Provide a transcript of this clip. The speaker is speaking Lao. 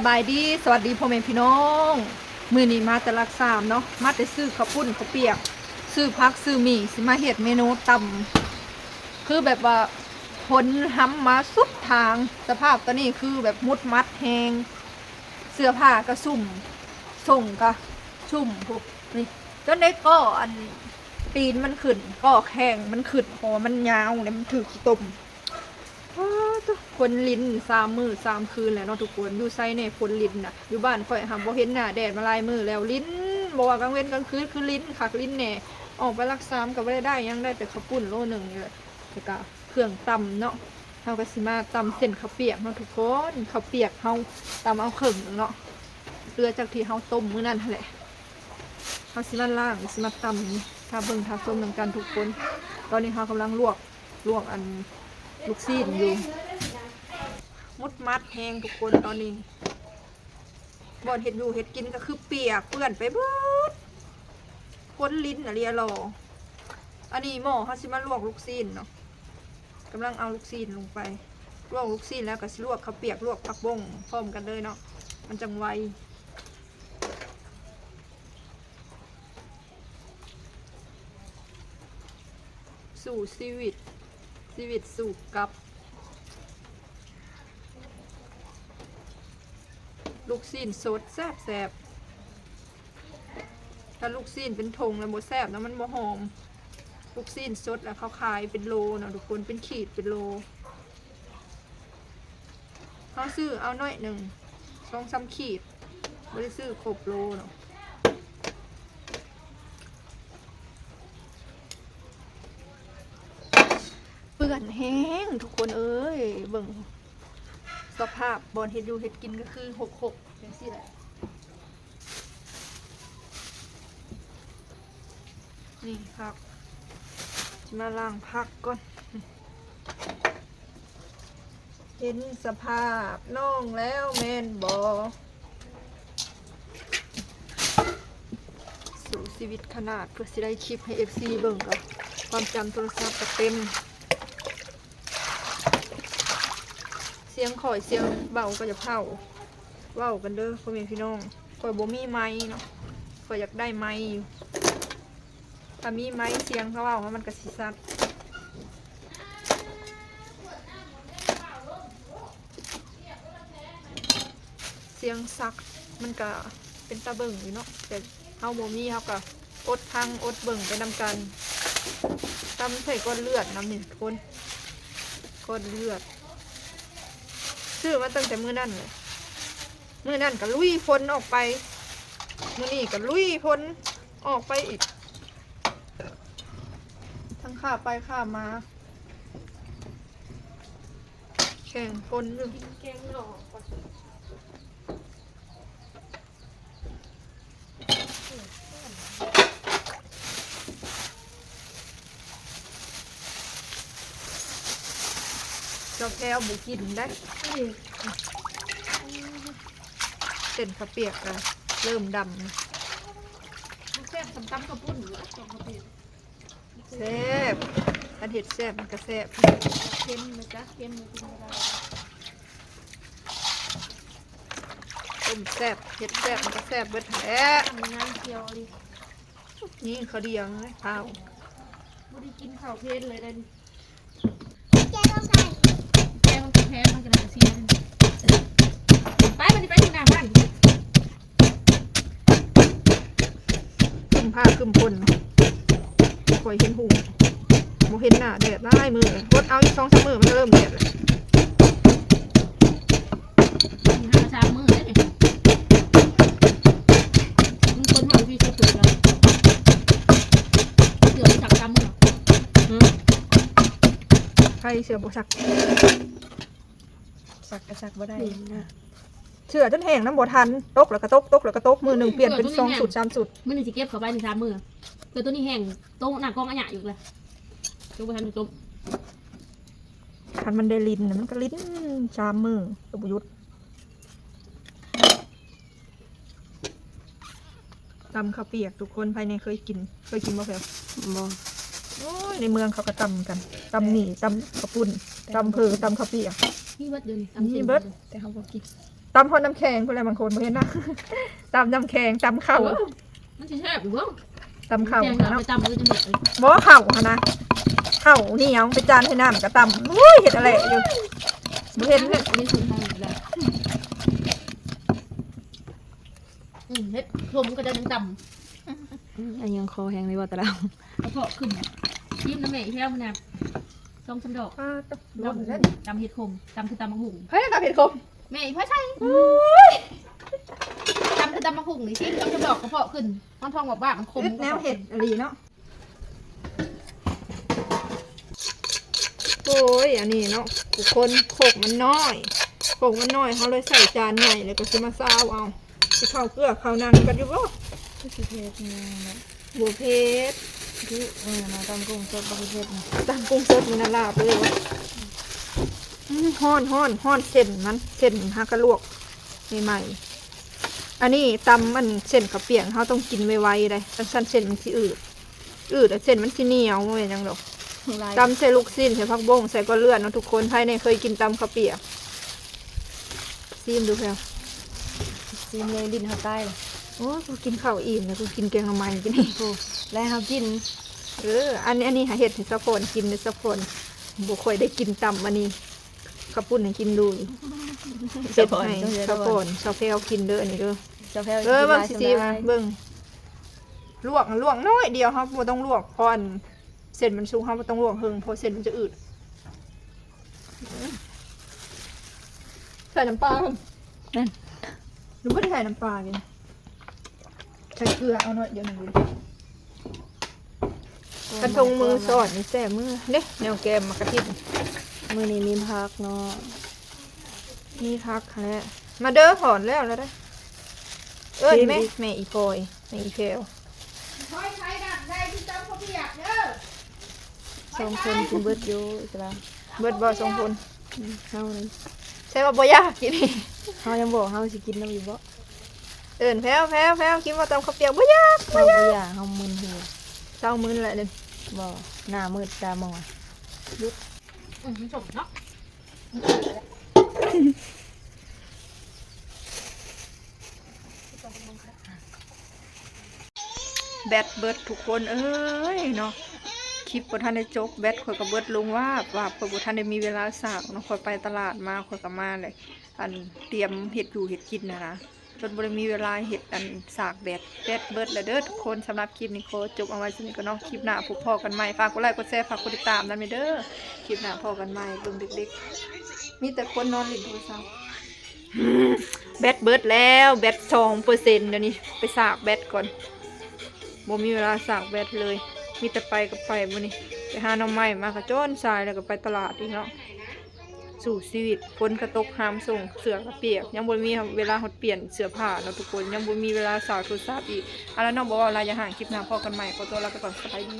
ສະບາຍດີ ສະຫວັດດີພໍ່ແມ່ພີ່ນ້ອງ. ມື້ນີ້ມາແຕ່ຫຼັກສາມເນາະ ມາແຕ່ຊື້ເຂົ້າປຸ້ນເຂົ້າປຽກ ຊື້ຜັກຊື້ໝີ່ ຊິມາເຮັດເມນູຕຳ. ຄືແບບວ່າຝົນຮຳມາສຸດທາງ ສະພາບຕອນນີ້ຄືແບບໝຸດໝັດແຮງ ເສື້ອຜ້າກະຊຸ່ມ ສົ້ງກະຊຸ່ມພຸ້ນ ນີ້ ຈົນໄດ້ກໍອັນ ຕີນມັນຂຶ້ນ ກໍແຂ້ງມັນຂຶ້ນ ເພາະວ່າມັນຍາວ ແລ້ວມັນຖືກຂີ້ຕົມ. ໂອ້ໂຕ ຝົນລິນສາມມື້ສາມຄືນແລ້ວເນາະທຸກຄົນ. ຢູ່ໃສແດ່ຝົນລິນນະ? ຢູ່ບ້ານຂ້ອຍຫາບໍ່ເຫັນໜ້າແດດມາຫຼາຍມື້ແລ້ວ. ລິນ ບໍ່ວ່າກາງເວັນກາງຄືນຄືລິນຄັກລິນແນ່. ອອກໄປຫຼັກສາມກໍບໍ່ໄດ້ໄດ້ຫຍັງ ໄດ້ແຕ່ເຂົ້າປຸ້ນໂລໜຶ່ງນີ້ແຫຼະ ແລ້ວກະເຄື່ອງຕຳເນາະ. ເຮົາກໍຊິມາຕຳເສັ້ນເຂົ້າປຽກເນາະທຸກຄົນ. ເຂົ້າປຽກເຮົາຕຳເອົາເຄິ່ງໜຶ່ງເນາະ ເຫຼືອຈາກທີ່ເຮົາຕົ້ມມື້ນັ້ນຫັ້ນແຫຼະ. ເຮົາຊິມາລ້າງ ຊິມາຕຳ ຖ້າເບິ່ງຖ້າຊົມນຳກັນທຸກຄົນ. ຕອນນີ້ເຮົາກຳລັງລວກ ລວກອັນລູກຊີ້ນຢູ່ ໝຸດໝັດແຮງທຸກຄົນຕອນນີ້. ບ່ອນເຮັດຢູ່ເຮັດກິນກໍຄືປຽກເປື້ອນໄປເບິດ ຝົນລິນອະລີອະລໍ. ອັນນີ້ໝໍ້ເຮົາຊິມາລວກລູກຊີ້ນເນາະ ກຳລັງເອົາລູກຊີ້ນລົງໄປ ລວກລູກຊີ້ນແລ້ວກໍຊິລວກເຂົ້າປຽກ ລວກຜັກບົ້ງພ້ອມກັນເລີຍເນາະ ມັນຈັ່ງໄວ. ສູ້ຊີວິດ ຊີວິດສູ້ກັບ ລູກຊີ້ນສົດແຊບໆ. ຖ້າລູກຊີ້ນເປັນຖົງແລ້ວບໍ່ແຊບເນາະ ມັນບໍ່ຫອມ. ລູກຊີ້ນສົດແລ້ວເຂົາຂາຍເປັນໂລເນາະທຸກຄົນ ເປັນຂີດເປັນໂລ. ເຮົາຊື້ເອົາໜ້ອຍໜຶ່ງ ສອງສາມຂີດ ບໍ່ໄດ້ຊື້ຄົບໂລເນາະ. ເປື້ອນແຮງທຸກຄົນເອີຍ ເບິ່ງສະພາບບ່ອນເຮັດຢູ່ເຮັດກິນກໍຄືຮົກໆ ຈັ່ງຊີ້ແຫຼະ. ນີ້ຜັກ ຊິມາລ້າງຜັກກ່ອນ. ເຫັນສະພາບນ້ອງແລ້ວແມ່ນບໍ່? ສູ້ຊີວິດຂະໜາດ ເພື່ອຊິໄດ້ຄລິບໃຫ້ເອັຟຊີເບິ່ງ ກໍຄວາມຈຳໂທລະສັບກໍເຕັມ. ສຽງຂ້ອຍສຽງເບົາກໍຢ່າເຜົາ ເວົ້າກັນເດີພໍ່ແມ່ພີ່ນ້ອງ. ຂ້ອຍບໍ່ມີໄມເນາະ ຂ້ອຍຢາກໄດ້ໄມຢູ່. ຖ້າມີໄມສຽງເຂົາເວົ້າ ມັນກໍຊິຊັດ. ສຽງຊັດມັນກະເປັນຕາເບິ່ງຢູ່ເນາະ ແຕ່ເຮົາບໍ່ມີ ເຮົາກະອົດຟັງອົດເບິ່ງໄປນຳກັນ. ຕຳໃສ່ກ້ອນເລືອດນຳນີ້ທຸກຄົນ ກ້ອນເລືອດ ຊື້ມາຕັ້ງແຕ່ມື້ນັ້ນແຫຼະ. ມື້ນັ້ນກະລຸຍຝົນອອກໄປ ມື້ນີ້ກະລຸຍຝົນອອກໄປອີກ ທັງຂ້າໄປຂ້າມາ ແຂ່ງຝົນຢູ່. ກິນແກງໜໍ່ກ່ອນ. ເຈົ້າແພ້ວບໍ່ກິນໄດ້. ເສັ້ນເຂົ້າປຽກກະເລີ່ມດຳ. ມັນແຊບສ່ຳຕຳເຂົ້າປຸ້ນຢູ່ລະ ຕຳເຂົ້າປຽກ. ແຊບ ຄັນເຮັດແຊບມັນກະແຊບ. ເຄັມນະຈະ ເຄັມກິນບໍ່ໄດ້. ຕົ້ມແຊບ ເຮັດແຊບ ມັນກະແຊບເບິດຫັ້ນແຫຼະ. ນ້ຳຂຽວອີ່ຫຼີ. ນີ້ເຂົາດຽງເລີຍ ພ້າວ. ບໍ່ໄດ້ກິນເຂົ້າເພນເລີຍເດ້. ແກງແພນມັນກະໄດ້ຊິ ໄປ ບັດນີ້ໄປຢູ່ໜ້າບ້ານ. ຄຶ້ມຟ້າຄຶ້ມຝົນ ຂ້ອຍເຫັນຫຸ່ງ ບໍ່ເຫັນໜ້າແດດຫຼາຍມື້. ອົດເອົາອີກສອງສາມມື້ ມັນເລີ່ມແດດແລ້ວ. ຫາສາມມື້ເດ້ນີ້ ມີຄົນເວົ້າທີ່ສຸດເກີດແລ້ວ ເສື້ອບໍ່ຊັກສາມມື້. ຫື ໃຜເສື້ອບໍ່ຊັກ? ຊັກກະຊັກບໍ່ໄດ້. ເສື້ອຈົນແຫ້ງນຳບໍ່ທັນ ຕົກແລ້ວກະຕົກ ຕົກແລ້ວກະຕົກ ມື້ໜຶ່ງປ່ຽນເປັນສອງຊຸດສາມຊຸດ. ມື້ນີ້ຊິເກັບເຂົ້າໄປນີ້ສາມມື້ ເສື້ອຕົວນີ້ແຫ້ງ ໂຕະໜ້າກອງອາຍະຢູ່ເລີຍ ໂຕະບໍ່ທັນໄດ້ຕົ້ມ. ຄັນມັນໄດ້ລິນນະ ມັນກະລິນສາມມື້ກະບໍ່ຢຸດ. ຕຳເຂົ້າປຽກ ທຸກຄົນ ໃຜແນ່ເຄີຍກິນ? ເຄີຍກິນບໍ່ແພວ? ບໍ່. ໂອ້ຍ ໃນເມືອງເຂົາກະຕຳກັນ ຕຳໝີ່ ຕຳເຂົ້າປຸ້ນ ຕຳເຜີ ຕຳເຂົ້າປຽກ ມີເບິດ ແຕ່ເຮົາບໍ່ກິນ. ຕຳຮອດນ້ຳແຂງພຸ້ນແຫຼະ ບາງຄົນບໍ່ເຫັນນະ ຕຳນ້ຳແຂງ ຕຳເຂົ້າ ໂອ້ ມັນຊິແຊບຢູ່ບໍ່? ຕຳເຂົ້າ ແຂງ ຫັ້ນເນາະ ເອົາໄປຕຳເລີຍຈັ່ງໃດ? ບໍ່ ເຂົ້າຫັ້ນນະ ເຂົ້າໜຽວ ໄປຈານໃສ່ນ້ຳກໍຕຳ ໂອ້ຍ ເຮັດອະແຫຼະຢູ່ ບໍ່ເຫັນ ເຮັດ ເຮັດສົມທາງນີ້ແຫຼະ ອືມ ເຮັດສົມກໍຈະຍັງຕຳ ອືມ ອັນຍັງຄໍແຮງເລີຍວ່າແຕ່ລະ ກະເພາະຂຶ້ນ ຊີມນຳແມ່ອີກແລ້ວນະ ສອງສາມດອກ ອ່າ ຕຳເຮັດຂົມ ຕຳຄືຕຳບັກຫຸ່ງ ໃຜຕຳເຮັດຂົມ? ແມ່ອີพ่อใช่ ໂອ້ຍ ตำคือตำบักหุ่งนี่ ชิมตำกระดอกกระเพาะขึ้น มันทองบอกว่ามันขม อึดแนวเฮ็ดอีหลีเนาะ โอ้ย อันนี้เนาะ ทุกคน โคกมันน้อย โคกมันน้อย เฮาเลยใส่จานใหญ่ แล้วก็สิมาซาวเอา สิเข้าเกลือเข้าหนังกันอยู่บ่ คือสิเผ็ดแน่เนาะ บ่เผ็ด คือ เออ เนาะ ตำกุ้งสดบ่คือเผ็ดนะ ตำกุ้งสดนี่นะลาบเลยว่ะ อืม ฮ้อน ฮ้อน ฮ้อน เส้นมัน เส้นหากะลวกใหม่ๆ อันนี้ตำอันเส้นข้าวเปียก เฮาต้องกินไวๆ เด้ จั่งซั้นเส้นมันสิอืด อืดแล้วเส้นมันสิเหนียว บ่แม่นหยังดอก ตำใส่ลูกชิ้น ใส่ผักบง ใส่ก้อนเลือดเนาะทุกคน ไผแหน่เคยกินตำข้าวเปียก ซีมดูแพรว ซีมเลย ลิ้นเฮาตายเลย โอ้ กูกินข้าวอิ่มแล้ว กูกินแกงหน่อไม้กินนี่ โอ้ แล้วเฮากิน เออ อันนี้ อันนี้หาเฮ็ดให้สาวพรกินเด้อ สาวพรบ่ค่อยได้กินตำอันนี้ ข้าวปุ้นให้กินดู สาวพร เฮ็ดให้สาวพร สาวแพรวกินเด้อ อันนี้เด้อ สาวแพรว เออ กินหลาย เบิ่งสิ สำหรับ เบิ่ง ลวก ลวกน้อยเดียว เฮาบ่ต้องลวก เพราะอัน เส้นมันสุก เฮาบ่ต้องลวกเฮิง เพราะเส้นมันจะอืด ใส่น้ำปลาก่อน นั่น หรือบ่ได้ใส่น้ำปลากิน ใส่เกลือเอาหน่อยเดียวหนึ่ง กระทงมือสอดนี่แซ่บมือเด้ แนวแกมหมากกะทิน มื้อนี้มีผักเนาะ มีผักหั้นแหละ มาเด้อ หอนแล้วแล้วเด้อ เอิ้นแม่ ชิมอีก แม่อีพลอย แม่อีแพรว สองคนกินเบิดอยู่อิสลาม เบิดบ่สองคน อืม เฮานี่ ใช่ว่าบ่อยากกิน เฮายังบอกเฮาสิกินนำอยู่บ่ เอิ้นแพรว แพรว แพรว กินบ่ตำข้าวเปียก บ่อยาก บ่ อยาก บ่อยาก เฮามึนหัว เซามึนแล้วเด้ บ่ หน้ามืดตามัว หยุด อืม มันส้มเนาะ แบตเบิดทุกคนเอ้ยเนาะ คลิปบ่ทันได้จบ แบตข้อยก็เบิดลงวาบวาบ ข้อยบ่ทันได้มีเวลาสากเนาะ ข้อยไปตลาดมา ข้อยก็มาเลย อัน เตรียมเฮ็ดอยู่เฮ็ดกินหั้นนะ จนบ่ได้มีเวลาเฮ็ดอันสากแบต แบตเบิดแล้วเด้อทุกคน สำหรับคลิปนี้ขอจบเอาไว้ส่ำนี้ก่อนเนาะ คลิปหน้าพบพ้อกันใหม่ ฝากกดไลก์กดแชร์ ฝากกดติดตามนำเด้อ คลิปหน้าพ้อกันใหม่ เบิ่งเด็กๆ มีแต่คนนอนเล่นโทรศัพท์ แบตเบิดแล้ว แบตสองเปอร์เซ็นต์ เดี๋ยวนี้ไปสากแบตก่อน บ่มีเวลาสากแบตเลย มีแต่ไปก็ไปมื้อนี้ ไปหาหน่อไม้มาก็จนสาย แล้วก็ไปตลาดอีกเนาะ สู้ชีวิต ฝนก็ตก หามส่ง เสื้อก็เปียก ยังบ่มีเวลาฮอดเปลี่ยนเสื้อผ้าเนาะทุกคน ยังบ่มีเวลาสากโทรศัพท์อีก เอาละเนาะ บ่เว้าหลาย อย่าห่าง คลิปหน้าพ้อกันใหม่ ขอตัวลาไปก่อน สบายดี